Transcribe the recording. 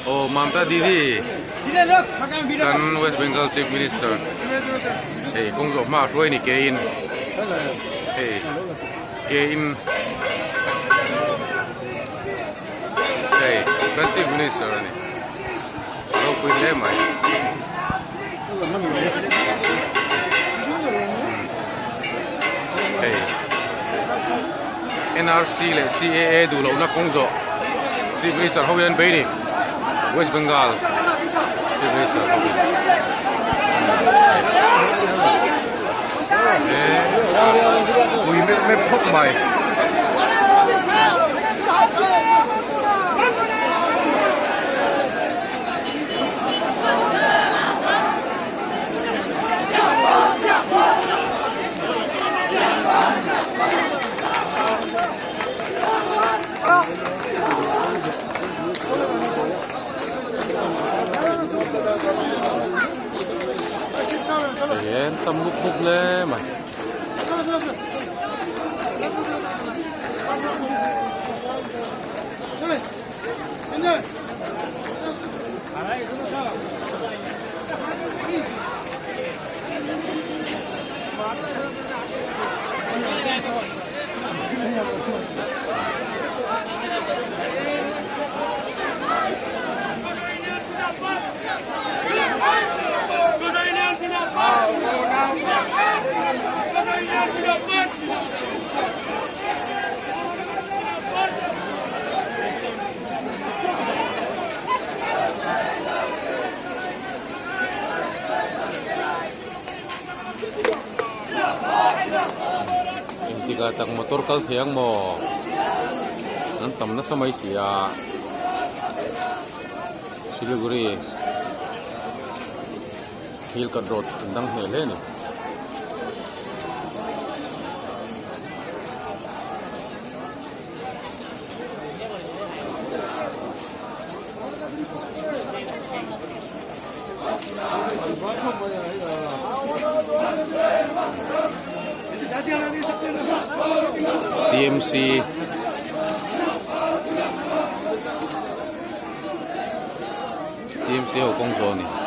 Aw Mamta Didi kan West Bengal Chief Minister hei kawng zawh hma a hruai a ni ke in hei ke in hei kan Chief Minister a ni a ropui hle mai. Hei NRC leh CAA duh lohna kawng zawh Chief Minister ho hian an bei a ni West Bengal Chief Minister ho hian pui mep mep khawp mai. Hian tam lup lup hle mai. Engtikah tak motor kal thei ang maw? An tam nasa mai si a. Siliguri Hill Cut Road an dang hle hle a ni. TMC TMC ho kawng zawh a ni.